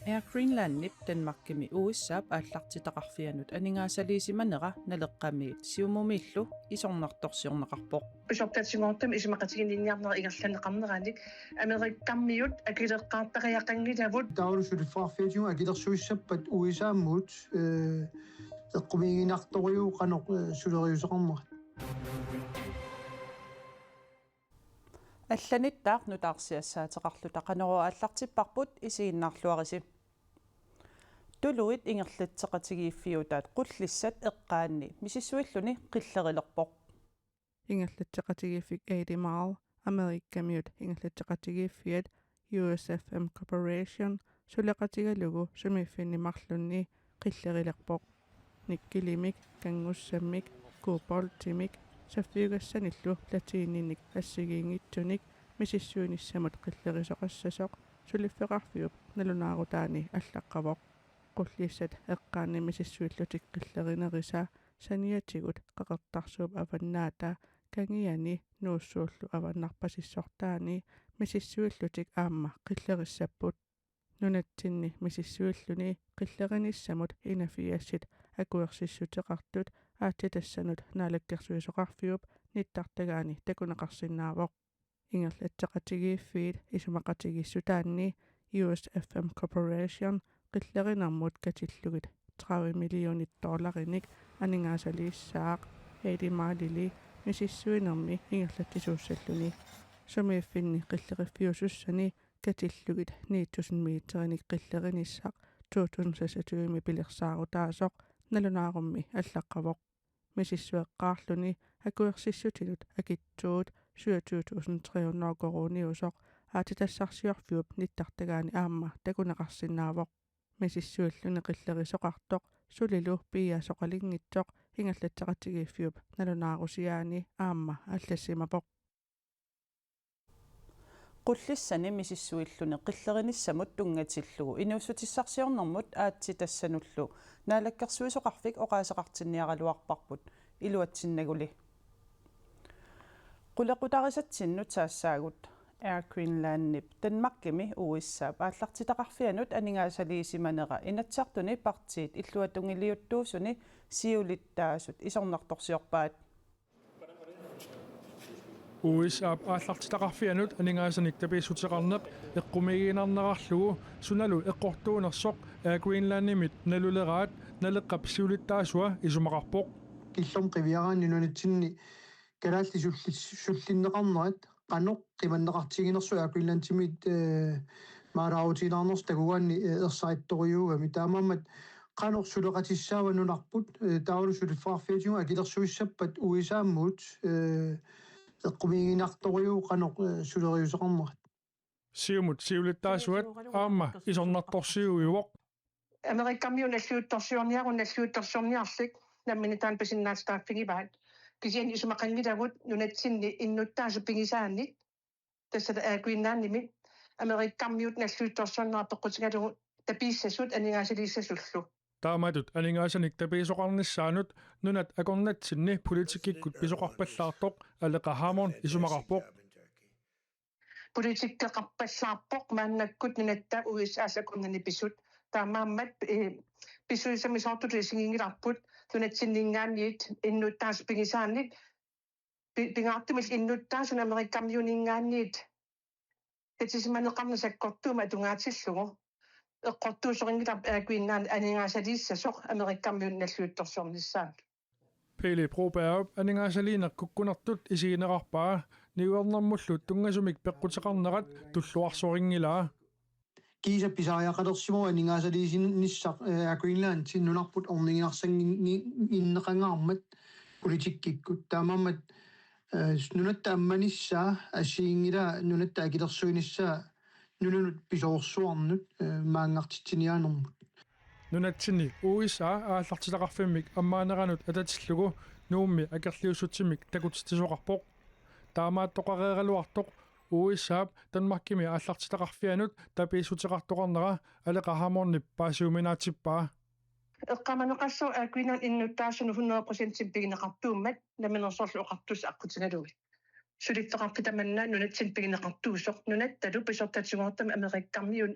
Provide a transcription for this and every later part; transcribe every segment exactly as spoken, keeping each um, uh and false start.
Air Greenlandip Danmarkimi U S A-p aallartitaqarfianut aningaasaliisimanera Naleqqamiit Siumumiillu isornartorsiorneqarpoq. Pisortatigoortumik isumaqatiginninniarnera ingerlanneqarneranik Amerikamiut akileqqaartariaqanngilavut. Taavalu suliffeqarfiatigut akilersuissappat U S A-mut, eh, eqqumiiginartorujuuvoq qanoq, eh, suleriuseqarnerat. Allanittaaq nutaarsiassaateqarluta Qanorooq aallartipparput, isiginnaarluarisi. Tuluit ingerlatseqatigiiffiutaat Qullissat eqqaanni misissuilluni qillerilerpoq. Ingerlatseqatigiiffik Eighty Mile Amerikamiut ingerlatseqatigiiffiat U S F M Corporation suleqatigalugu sumiiffinni marlunni qillerilerpoq. Nikkelimik, kanngussammik, koboltimik, saffiugassanillu platininik assigiinngitsunik misissuinissamut qillerisoqassasoq suliffeqarfiup nalunaarutaani allaqqavoq. Qullissat eqqaanni misissuillutik qillerinerisa saniatigut Qeqertarsuup Avannaata Kangiani Nuussuullu avannarpasissortaani misissuillutik aamma qillerissapput. Nunatsinni misissuilluni qillerinissamut enogfirsit akuersissuteqartut aatsitassanut Naalakkersuisoqarfiup nittartagaani takuneqarsinnaavoq. Ingerlatseqatigiiffiit isumaqatigiissutaanni U S F M Corporation qillerinermut katillugit tredive millionit dollarinik aningaasaliissaaq Eighty Mileli misissuinermi ingerlatsisuussalluni. Sumiiffinni qilleriffiusussani katillugit ni tusind meterinik qillerinissaq to tusind seksogtyvemi pilersaarutaasoq nalunaarummi allaqqavoq. Misissueqqaarluni akuersissutinut akitsuut syvogtyve tusind tre hundrede koruuniusoq aatsitassarsiorfiup nittartagaani aamma takuneqarsinnaavoq. Misissuilluni qillerisoqartoq sulilu piiaasoqalinngitsoq ingerlatseqatigiiffiup nalunaarusiaani aamma allassimavoq. Qullissani misissuilluni qillerinissamut tunngatillugu inuussutissarsiornermut aatsitassanullu Naalakkersuisoqarfik oqaaseqartinniaraluarparput, iluatsinnaguli. Qulequtarisatsinnut saassaagut. Air Greenlandip Danmarkimi U S A-p aallartitaqarfianut aningaasaliisimanera Inatsisartuni partiit illuatungiliuttuusuni siulittaasut isornartorsiorpaat. U S A-p aallartitaqarfianut aningaasanik tapiissuteqarneq eqqumiiginarnerarlugu sunalu eqqortuunersoq Air Greenlandimit naluleraat Naleqqap siulittaasua isumaqarpoq. Killormut qiviaraanni nunatsinni kalaallit sulli-, sullinneqarnerat qanoq qimanneqartiginersoq Air Greenlandimit, eh, maalaarutigilaarnersoq takugaanni, eh, ersarittorujuugami. Taamaammat qanoq suleqatissaava nunarput, eh, taavalu suliffeqarfiatigut akilersuissappat U S A-mut, eh, eqqumiiginartorujuuvoq qanoq, eh, suleriuseqarnerat. Siumut siulittaasuat aamma isornartorsiuivoq. Amerikamiut nalliuttorsiorniaruk, nalliuttorsiorniarlik nammineq taanna pisinnaatitaaffigivaat. Kisianni isumaqanngilagut nunatsinni innuttaasut pigisaannik, tassa Air Greenlandimi Amerikamiut nalliuttorsiornerat peqqutigalugu tapiissasut aningaasaliissasullu. Taamatut aningaasanik tapiisoqarnissaanut nunat akornatsinni politikkikkut pisoqarpallaartoq Aleqa Hammond isumaqarpoq. Politikkeqarpallaarpoq maannakkut nunatta U S A-s akornanni pisut. Taamaammat, eh, pisuusamisoortutut isiginngilarput nunatsinninngaanniit innuttaasut pigisaannik pi-, pingaartumillu innuttaasunut Amerikamiuninngaanniit katisimaneqarneq sakkortuumik atungaatillugu. Eqqortuusorinngilaq Air Greenland aningaasaliissasoq Amerikamiut nalliuttorsiornissaanut. Pele Broberg aningaasaliineq kukkunertut isigineqarpaa, niuernermullu tunngasumik peqquteqarnerat tulluarsorinngilaa. Kiisa pisariaqalersimavoq aningaasaliisinissaq, eh, Air Greenland nunarput orniginarsanngin-, inneqangaarmat politikkikkut. Taamaammat, eh, nunatta ammanissaa assigiinngilaa nunatta akilersuinissaa nunanut pisoorsuarnut, eh, maanngartitsiniaanermut. Nunatsinni U S A aallartitaqarfimmik ammaaneranut atatillugu Nuummi akerliussutsimik takutitsisoqarpoq. Taamaattoqareeraluartoq U S A-p Danmarkimi aallartitaqarfianut tapiissuteqartoqarnera Aleqa Hammondip paasiuminaatsippaa. Eqqaamaneqassaaq Air Greenland innuttaasunut hundrede procent pigineqartuummat namminersorlutik oqartussat aqqutigalugit. Suliffeqarfik tamanna nunatsinni pigineqartuusoq, nunattalu pisortatigoortumik Amerikamiut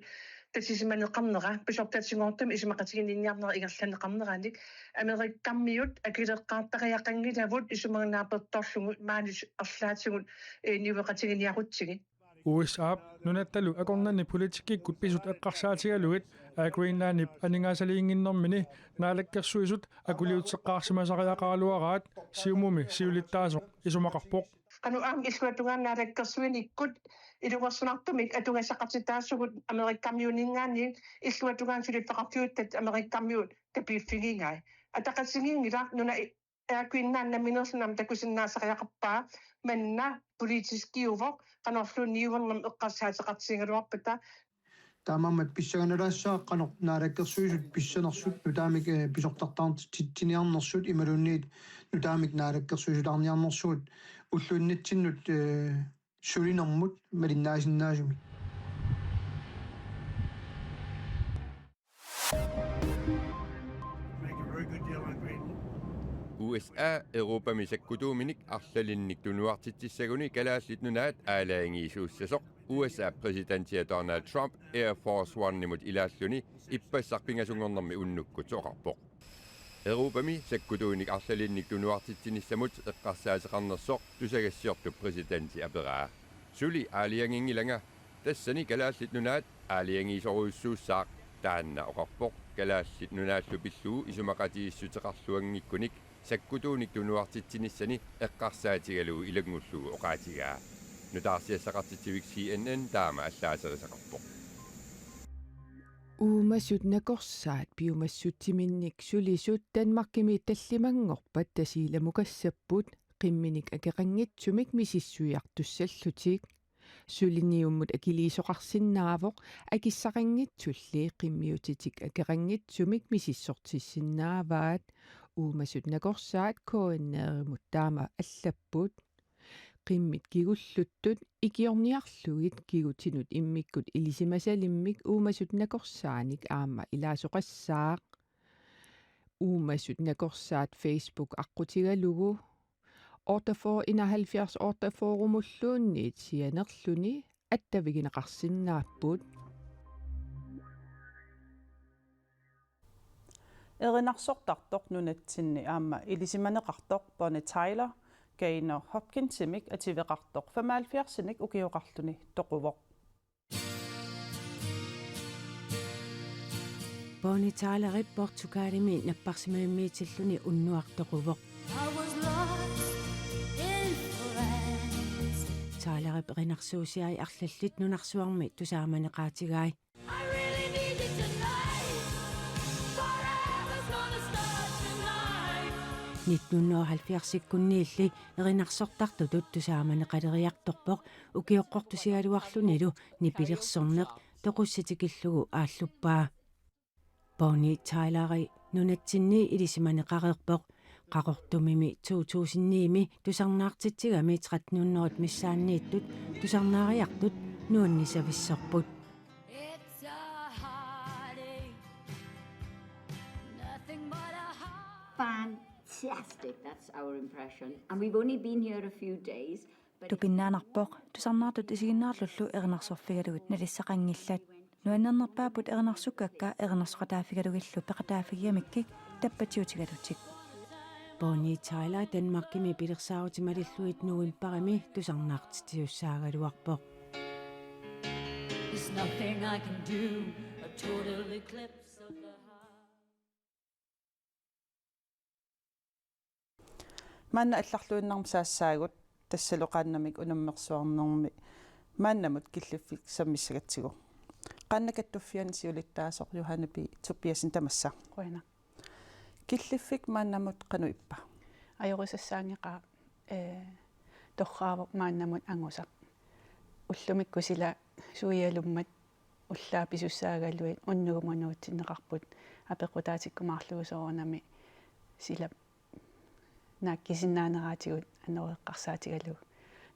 tasisimaneqarnera, pisortatigoorutamik isumaqatiginninniarnera ingerlanneqarneranik, Amerikamiut akileqqaartariaqanngilavut isumaga naapertorlugu maani arlaatigut, eh, niueqatiginiarutsigit. U S A-p nunattalu akornanni politikkikkut pisut eqqarsaatigalugit Air Greenlandip aningaasaliinnginnermini Naalakkersuisut akuliuteqqaarsimasariaqaraluaraat Siumumi siulittaasoq isumaqarpoq. Qanoq aamma illuatungaani naalakkersuinikkut ilungersunartumik atugassaqartitaasugut Amerikamiuninngaanniit, illuatungaani suliffeqarfiuttat Amerikamiut tapiiffigigai. Ataqatigiinngilaq nuna i-, Air Greenland nammineerluni aamma takusinnaasariaqarpaa manna politiskiuvoq qanorluunniit niuernermik eqqarsaateqartigigaluarpata. Taamaammat pissanganalaassaaq qanoq Naalakkersuisut pissanersut nutaamik, eh, pisortartaartitsiniarnersut imaluunniit nutaamik naalakkersuisulaarniarnersugut ulluinnatsinnut, eh, sulinermut malinnaasinnaasumik. Make a very good deal on Greenland. U S A Europami sakkutuuminik arlalinnik tunuartitsissaguni Kalaallit Nunaat aalajangiisuussasoq U S A præsidentia Donald Trump Air Force One-imut ilaalluni ippassaq pingasunngornermi unnukkut oqarpoq. Europami sakkutuunik arlalinnik tunuartitsinissamut eqqarsaateqarnersoq tusagassiortup præsidenti aperaa. Suli aalajanginngilanga, tassani Kalaallit Nunaat aalajangiisorujussuussaaq, taanna oqarpoq Kalaallit Nunaallu pillugu isumaqatigiissuteqarluanngikkunik sakkutuunik tunuartitsinissani eqqarsaatigalugu ilanngullugu oqaatigaa. Nutaarsiassaqartitsivik C N N taama allaaserisaqarpoq. Uumasut nakorsaat piumassutsiminnik sulisut Danmarkimi tallimanngorpat Tasiilamukassapput, qimminik akeqanngitsumik misissuiartussallutik. Suliniummut akiliisoqarsinnaavoq akissaqanngitsulli, qimmiutitik akeqanngitsumik misissortissinnaavaat. Uumasut nakorsaat K N R-imut taama allapput. Qimmit kigulluttut ikiorniarlugit kigutinut immikkut ilisimasalimmik uumasut nakorsaanik aamma ilaasoqassaaq. Uumasut nakorsaat Facebook aqqutigalugu otteogfyrre enoghalvfjerds otteogfyrre-mulluunniit sianerluni attavigineqarsinnaapput. Erinarsortartoq nunatsinni aamma ilisimaneqartoq Bonnie Tyler Gaynor Hopkinsimik ativeqartoq femoghalvfjerdsinik ukioqarluni toquvoq. Bonnie Tylerip Portugalimi napparsimavimmiitilluni unnuaq toquvoq. I was lost in France. Tylerip erinarsuusiai arlallit nunarsuarmi tusaamaneqaatigai. I really need you tonight. Forever's gonna start tonight. Nitten hundrede og halvfjerds-ikkunniilli erinarsortartutut tusaamaneqaleriartorpoq ukioqqortusigaluarlunilu nipilersorneq toqussi tikillugu aalluppaa. Bonnie Tyleri nunatsinni ilisimaneqareerpoq. Qaqortumimi to tusind ni-mi tusarnaartitsigami tretten hundrede missaanniittut tusarnaariartut nuannisavissorput. It's a heartache, nothing but a heart. Fantastic, that's our impression. And we've only been here a few days, but Tupinnaannarpoq, tusarnaartut isiginnaarlullu erinarsorfigalugit nalissaqanngillat. Nuannernerpaapput erinarsukkakka erinarsoqataaffigalugillu peqataaffigigamikkik tappatiutigalutik. Bonnie Tyler Danmarkimi pilersaarutit malillugit novembarimi tusarnaartitsisussaagaluarpoq. There's nothing I can do, a total eclipse of the heart. Maanna allarluinnarmik saassaagut, tassalu qaannamik unammersuarnermi maannamut killiffik sammissagatsigu. Qaannat Kattuffianni siulittaasoq Johanne P. Tobiassen, tamassa. Qujanaq. Killiffik maannamut qanoq ippa? Ajorusassaanngeqaaq, ee, torraavoq maannamut angusaq. Ullumikkut sila suialummat ullaaq pisussaagalugit unnugu minuutsinneqarput, apeqqutaatikkumaarlugu soorunami sila naakkisinnaaneratigut anoreqqarsaatigalugu.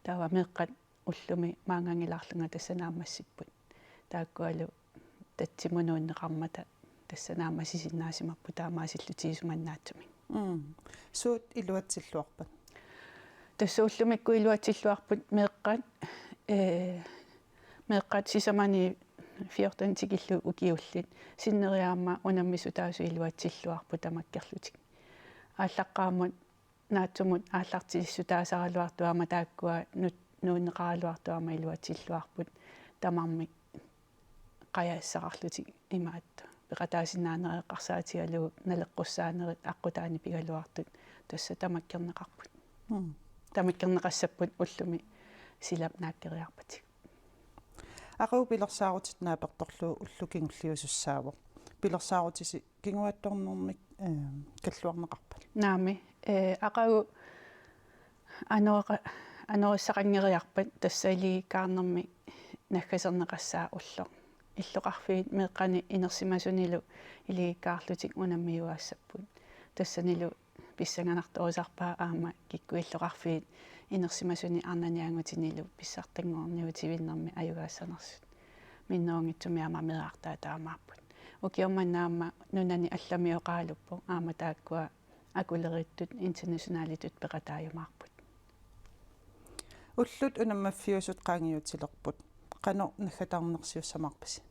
Taava meeqqat ullumi maanngaanngilaarlunga tassa naammassipput. Taakkualu tatsimunuunneqarmata tassa naammassisinnaasimapput taamaasillutigisumannaattumik. Mm. Suut iluatsilluarpat? Tassa ullumikkut iluatsilluarput meeqqat, ee, meeqqat sisamani fjorten tikillugu ukiullit sinneri aamma unammissutaasut iluatsilluarput tamakkerlutik. Aallaqqaammut naatsumut aallartilissutaasaraluartut aamma taakkua nut-, nuunneqaraluartut aamma iluatsilluarput tamarmik qajassaqarlutik imaattoq. Peqataasinnaaneq eqqarsaatigalugu naleqqussaanerit aqqutaani pigaluartut tassa tamakkerneqarput. Mm. Tamakkerneqassapput ullumi silap naakkeriarpatik. Aqagu pilersaarutit naapertorlugu ulloq kingulliusussaavoq. Pilersaarutisi kinguaattoornermik, eh, kalluarneqarpat? Naamik, eh, aqagu anoriqa-, anorissaqanngeriarpat tassa iligiikkaarnermik naggaserneqassaaq ulloq. Illoqarfiit meeqqani inersimasunilu iligiikkaarlutik unammiugaassapput. Tassanilu pissanganartorusarpaat aamma kikkut illoqarfiit inersimasuni arnani angutinilu pissartanngorniutivinnermi ajugaassanersut. Minnerunngitsumik aamma meerartaat taamaapput. Ukioq manna aamma nunani allami oqaaluppoq aamma taakkua akuleriittut internationalitut peqataajumaarput. Ullut unammaffiusut qaangiutilerput. Qanoq naggataarnersiussamaarpisi?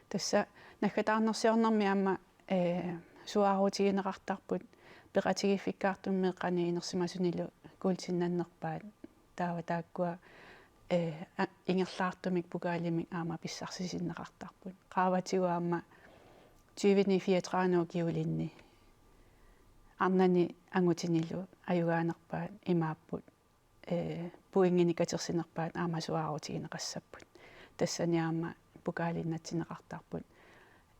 Tassa naggataarnersiornermi aamma, eh, suaarutigineqartarput peqatigiiffikkaartumik meeqqani inersimasunilu kuultinnannerpaat taava taakkua, eh, a-, ingerlaartumik pokalimik aamma pissarsisinneqartarput. Qaavatigut aamma tyveni fireogtredive ukiulinni arnani angutinilu ajugaanerpaat imaapput, eh, pointinik katersinerpaat aamma suaarutigineqassapput. Tassani aamma pokalinnatsinneqartarput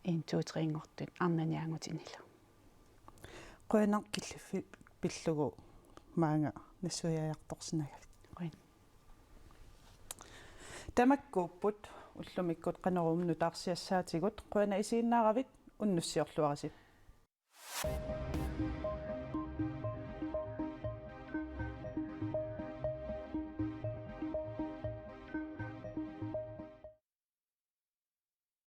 en, to, tre-nngortut arnani angutinilu. Qujanaq killiffik pillugu maanga nassuiaajartorsinnaagavit. Qujan. Tamakkuupput ullumikkut Qanoruumi nutaarsiassaatigut, qujanaq isiginnaaravit, unnussiorluarisi.